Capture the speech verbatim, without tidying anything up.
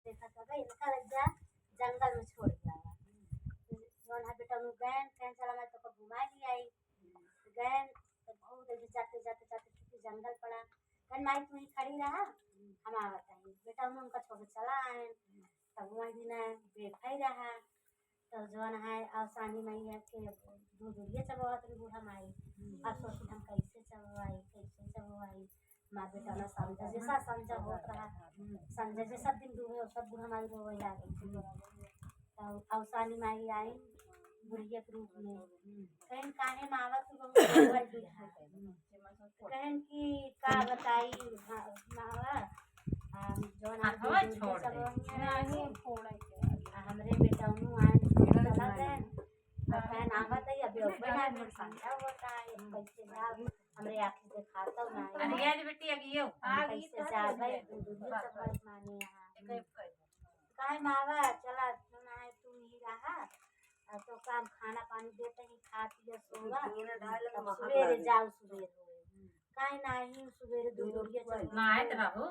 देखा तब इनका लग जा जंगल में छोड़ दिया। जौन है बेटौनू गएन, कहेन चला मैं तोका घुमा ले आई। गएन तो बहुत देर जाते, जाते, जाते चूंकि जंगल पड़ा, कहेन माई तू ही खड़ी रहा, हम आवत हई। बेटौनू उनका छोड़ के चला आएन। तब वही दिन बैठा ही रहा। तो जौन है अवसानी मैया के दूध उरिये चबवावत रही बूढ़ा माई। अब सोची हम कैसे चबवाई, कैसे चबवाई। माँ बेटौना समझा जैसा समझा होत रहा, समझा जैसा दिन डूबे वो सब बूढ़ा माई रोवे लागे। तो अवसानी माई आई बुढ़िया के रूप में, कहेन काहे मावा तू बहुत गड़बड़ की है। कहेन कि का बताई, हाँ, मावा, आ, जौन आ हवा दूध उरिये छोड़ दे। चबवाई है। नहीं, फोड़ा के। आ, हमरे बेटौनू आन चला गए। अब मैं ना बताई, अभी ओपे ना, हमरे संझा होता है, कैसे जाब, हमरे आँखी देखाता ना है। अरे यार बेटी, अगियो। हम कैसे जाबे, दूध उरिये चबवाई माने यहाँ। काहे मावा, चला, तू ना है, तू ही रहा। आ, तो काम खाना पानी देते ही खा पिया सोवा। अब सुबेरे जाओ, सुबेरे होए। काहे नाही, सुबेरे दूध उरिये चबवाई। ना है तो रहो।